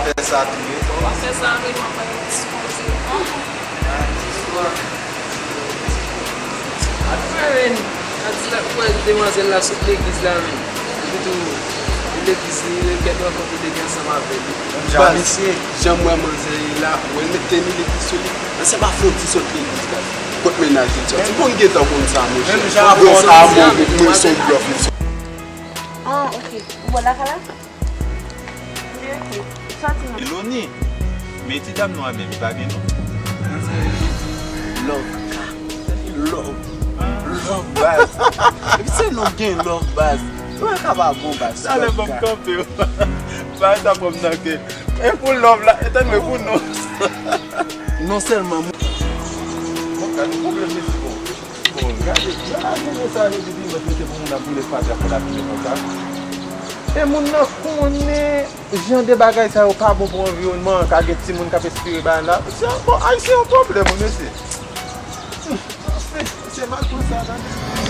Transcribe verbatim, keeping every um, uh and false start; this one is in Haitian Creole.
fè sa tou, wi. Ou pa fè sa, men mwen pa yon ti koze. Apre, a di la, ou wè demwazèl la sot legliz la, menm. Epi tou, legliz li, li gen rankontre de gen ansanm avè li. Baz, jan m wè manzè ye la, ou wè l met teni legliz sou li. Men se pa fon ti sot legliz, baz. Kot mennaj li t soti? Pou n gentan konn sa, monchè. Menm jan avè w, sa a mwen, mwen se yon blòf, li se. Ah, ok. Ou bò lakay la? Wi, ok. Sòti non. Eloni, men ti dam nou a menm, li pa gen non. Love, love, love, baz. Epi se non gen love, baz. Ou wè ka pa bon, baz. Talè ban m kanpe w. Bagay sa pran m nan kè. E pou love la, e tann mwen pou non. Non sèlman mwen. Bon, gade pwoblèm mesye bon. Bon, gade, gade mesaj yo di pi mwen mete pou moun ap boule fatra fè la fini konsa. E moun nan konnen jan de bagay sa yo pa bon pou anviwònman an, ka gen timoun k ap espire bagay la. Mesye, bon, Ayisyen yon pwoblèm, wi, mesye. Se, se mal konsa, tande.